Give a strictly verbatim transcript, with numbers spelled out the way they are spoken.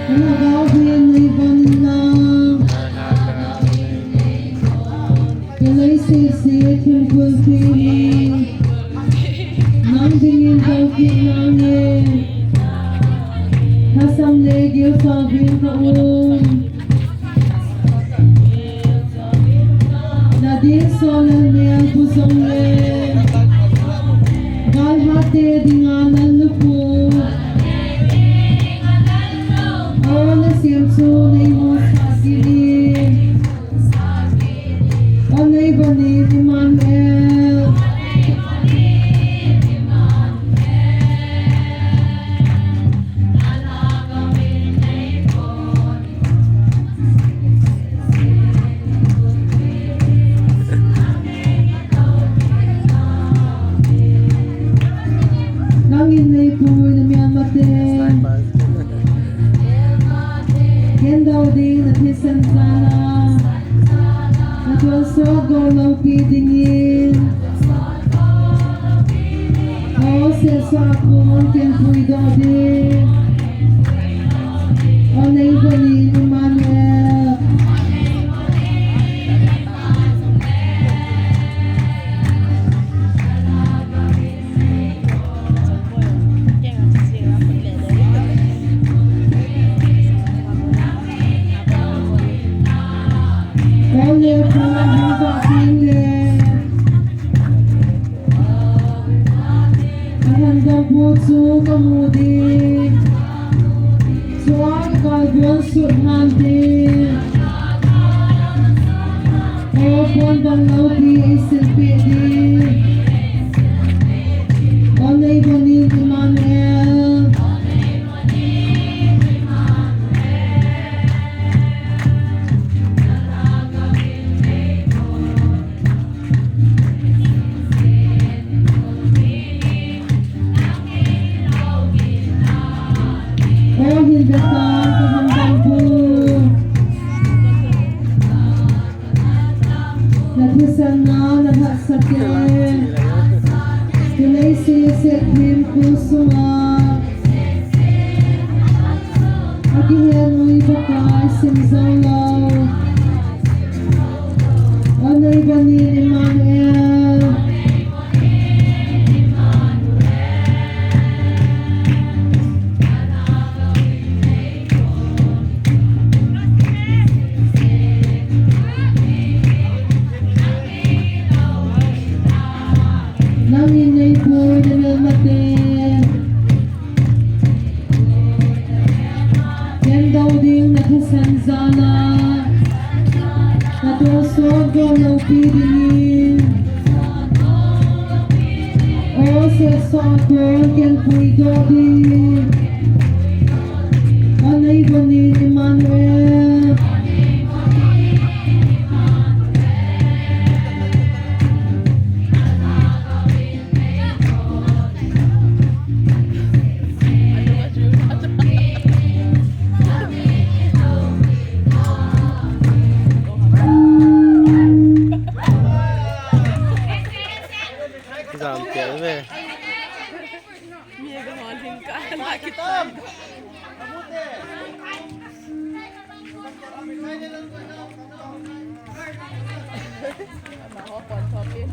Lhagao hin neibonin lang. Ka leiset thimgulpi hi nang dingin dou kit nange. Lhasam le gilsa vin ka um. Na ding soh lal mel bu jong le, gal hat te dinga lal lupu. O nasem chu nei musah kit in. O neibonin Emmanuel. Nangin neipui na mial mate. Ken dou ding na thisan jal a. Na tonsot go loupi dingin. O sehsa a kon ken puidoh ding. O neibonin Emmanuel. Ole pala hung va sing le. Ahan dong bu chu ka mu ding. Chuan ka kalbon sut han ding. O pon bang loupi ei silpeh ding. O neibonin Emmanuel. O hin beta ka han bang pu. Na thisan na na hahsat te. Ka leiset thimgul sunga. Akihen ui baka sim jong lou. O neibonin Emmanuel. Nangin neipui na mial mate. Ken dou ding na thisan jal a. Na tonsot go loupi dingin. O sehsa a kon ken puidoh ding. O neibonin Emmanuel. Jam tel ve. Mi ga hon hin ka la ki ta. Ma ho pon thopin.